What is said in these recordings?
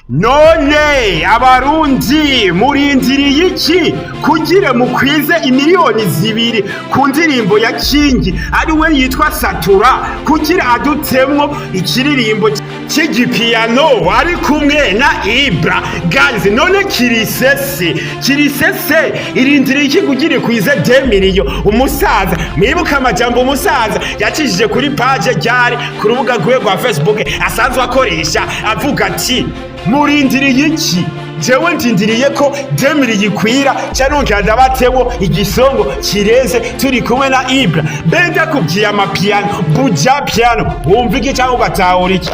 None Abarundi murindiriye iki kugira mukwize imiliyoni 2 ku ndirimbo ya Kingi, ari we yitwa Satura, kugira adutemwo ikiririmbo cy'igipiyano ari kumwe na Ibra? Guys, none Kirisese, Kirisese irindiriye iki kugira ikwize 2 millions? Umusaza, mwibuka amajambo umusaza yacishije kuri page ryari ku rubuga rwiwe rwa Facebook asanzwe akoresha, avuga ati: "Murindiriye iki? Jewe ndindiriye ko 2 millions ikwira, cyangwa ndabatewo igisongo kireze turi kumwe na Ibra." Mbe ndakubwiye amapiano, buja piano, wumva iki cyangwa ugatahura iki?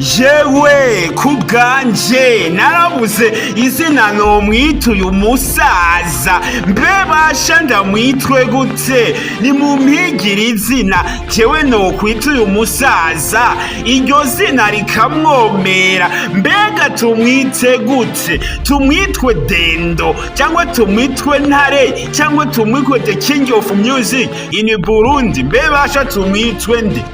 Jewe ku bwanje narabuze izina nomwita uyu musaza. Mbe basha, ndamwitwe gute? Nimumpigire izina jewe nokwita uyu musaza, iryo zina rikamwomera. Mbega tumwite gute? Tumwitwe Dendo, cyangwa tumwitwe Ntare, cyangwa tumwitwe the king of music in Burundi? Mbe basha, tumwitwe nde?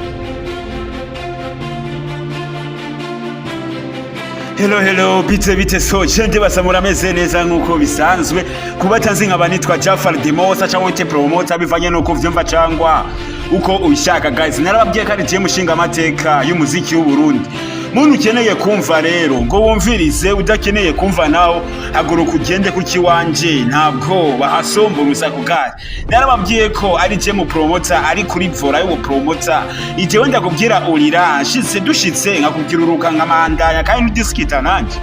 Hello, hello, bite bite? So je basa murameze neza nkuko bisanzwe. Kuba tanzi nkaba nitwa Jafar Demosa cyangwa wite promoter, bivanye nuko vyumva cyangwa uko ubishaka. Guys, narababwiye ko ari je mushinga amateka y'umuziki w'u Burundi. Muntu ukeneye kumva rero ngo wumvirize, udakeneye kumva nawo haguruka ugende kuki wanje ntabwo bahasomba urusaku. Guys, narababwiye ko ari je mu promoter, ari kuri volant y'ubu promoter. Ijewe ndakubwira urira nshitse, dushitse nkakubwira uruka nkamandanya kandi ntudisikita nanje.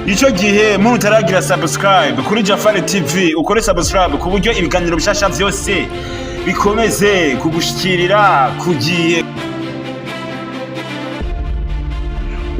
Ico gihe muntu utaragira subscribe kuri Jafari TV, ukore subscribe ku buryo ibiganiro bishasha vyose bikomeze kugushikirira kugiye.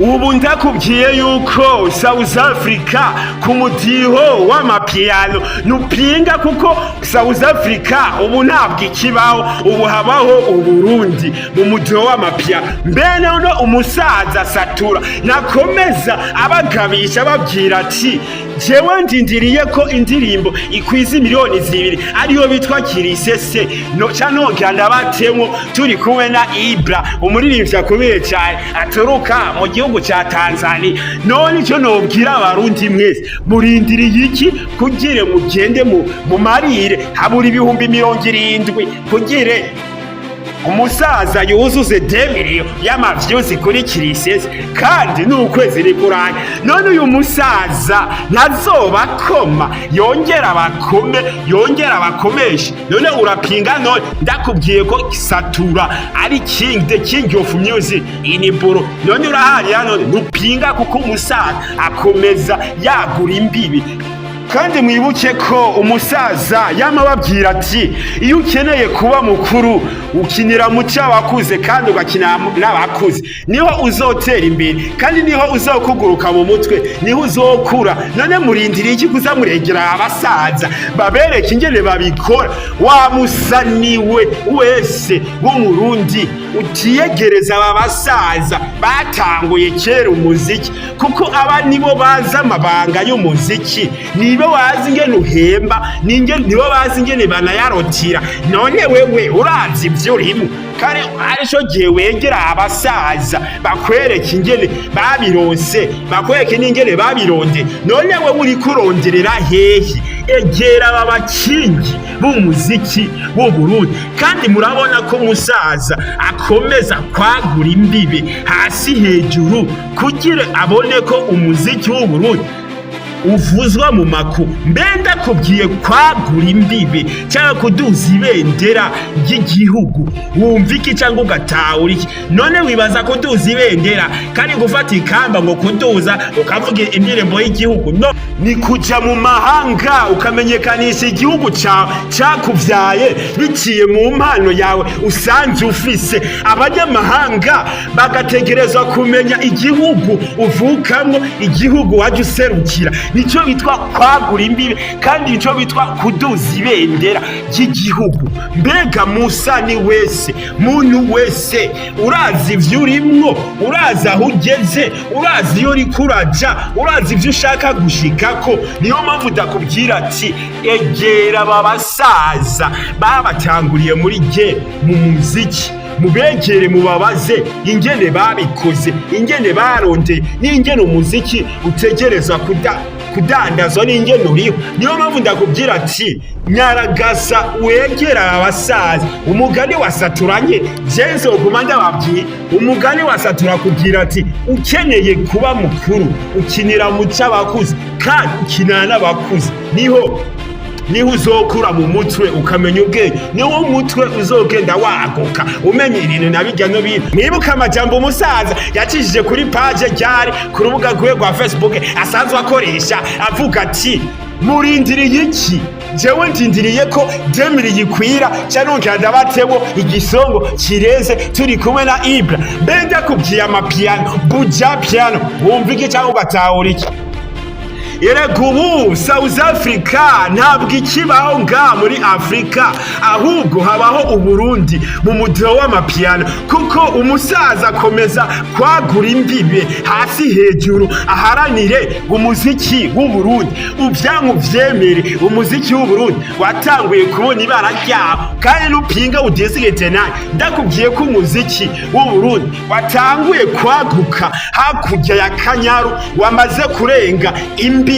Ubu ndakubwiye yuko South Africa ku mudiho w'amapiyano nupinga, kuko South Africa ubu ntabwo ikibaho, ubu habaho Uburundi mu mudiho w'amapiyano. Mbe none umusaza Satura nakomeza abagabisha, ababwira ati: "Jewe ndindiriye ko indirimbo ikwiza miliyoni 2, ariyo bitwa Kirisese, no ca nongera ndabatemwo turi kumwe na Ibra, umuririmbyi akomeye cyane aturuka mu gihugu cya Tanzania." None icyo nobwira Abarundi mwese, murindiriye iki kugira mugende mu mumarire? Habura 70,000 kugire umusaza yuzuze 2 millions y'amavyuzi kuri Kirisese, kandi n'ukwezi rikuranye. None uyu musaza ntazobakoma, yongera abakome, yongera abakomeshe? None urapinga? None ndakubwiye ko Satura ari king, the king of music in Buru. None urahariya? None ntupinga, kuko umusaza akomeza yagura imbibi. Kandi mwibuke ko umusaza yama ababwira ati: "Iyo ukeneye kuba mukuru, ukinira mu cy'abakuze kandi ugakina n'abakuze, niho uzotera imbere kandi niho uzokuguruka mu mutwe, niho uzokura." None murindiriye iki kuza muregera abasaza babereke ingene babikora? Wa musaniwe wese w'Umurundi utiyegereza aba basaza batanguye kera umuziki, kuko aba nibo bazi amabanga y'umuziki, nibo bazi ingene uhemba, nibo bazi ingene banayarotira. None wewe urazi ivyo urimo? Kare arico gihe wegera abasaza bakwereka ingene babironse, bakwereke n'ingene babironde. None wewe uriko uronderera hehe? Egera aba bakingi b'umuziki w'u Burundi. Kandi murabona ko musaza akomeza kwagura imbibe hasi hejuru kugira abone ko umuziki w'u Burundi uvuzwa mu maku. Mbe ndakubwiye kwagura imbibe cyangwa kuduza ibendera ry'igihugu, wumva iki cyangwa ugatahura iki? None wibaza kuduza ibendera kandi gufata ikamba ngo kuduza ukavuga indirimbo y'igihugu? No ni kuja mu mahanga ukamenyekanisha igihugu cyawe cyakuvyaye biciye mu mpano yawe usanze ufise. Abanyamahanga bagategerezwa kumenya igihugu uvukamwo, igihugu wajya userukira. Nicyo bitwa kwagura imbibe kandi nicyo bitwa kuduza ibendera ry'igihugu. Mbega musani wese, muntu wese, urazi ivyo urimwo? Urazi aho ugeze? Urazi iyo uriko uraja? Urazi ivyo ushaka gushikako? Niyo mpamvu ndakubwira ati: "Egera aba basaza babatanguriye muri ge mu muziki." Mubegere, mubabaze ingene babikoze, ingene barondeye, n'ingene umuziki utegerezwa kudandazwa, n'ingene uriho. Niyo mpamvu ndakubwira ati nyaragasa wegera abasaza. Umugani wasaturanye jenzoguma ndababwiye, umugani wasatura kugira ati ukeneye kuba mukuru ukinira mu cy'abakuze, kandi ukinana n'abakuze, niho uzokura mu mutwe, ukamenya ubwenge, niwo umutwe uzogenda waguka, umenya ibintu na bijya no bino. Mwibuke amajambo umusaza yacishije kuri page ryari ku rubuga rwiwe rwa Facebook asanzwe akoresha, avuga ati murindiriye iki? Jewe ndindiriye ko 2 millions yikwira, cyangwa ndabatemo igisongo kireze turi kumwe na Ibra. Mbe ndakubwiye amapiano, buja piano, wumva iki cyangwa ugatahura iki? Erega ubu South Africa ntabwo ikibaho ngaha muri Afurika, ahubwo habaho Uburundi mu mudiho w'amapiano, kuko umusaza akomeza kwagura imbibe hasi hejuru, aharanire umuziki w'Uburundi. Ubyanku vyemere, umuziki w'Uburundi watanguye kubona ibara ryawo, kandi nupinga udesigete nawe. Ndakubwiye ko umuziki w'Uburundi watanguye kwaguka hakurya ya Kanyaru, wamaze kurenga imbibe.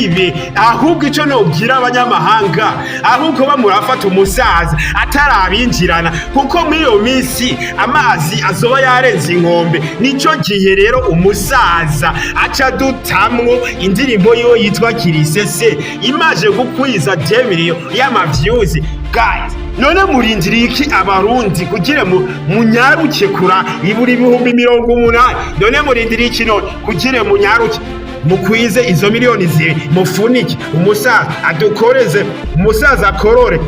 Ahubwo icyo nobwira abanyamahanga, ahubwo bamurafata umusaza atarabinjirana, kuko muri iyo minsi amazi azoba yarenze inkombe. Nicyo gihe rero umusaza aca dutamwo indirimbo yiwe yitwa Kirisese, imaje gukwiza 2 millions y'ama views. Guys, none murindiriye iki Abarundi kugira mu munyaruke kura ibura 80,000? None murindiriye iki none kugira munyaruke mukwize izo 2 miliyoni, mufunike umusaza adukoreze, umusaza akorore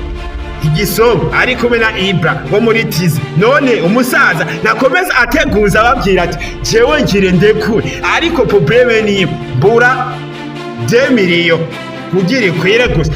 igisongo ari kumwe na Ibra wo muri Tizi? None umusaza nakomeza ateguza ababwira ati jewe ngire ndekure, ariko problème ni mbura 2 millions kugira ikwire gusa.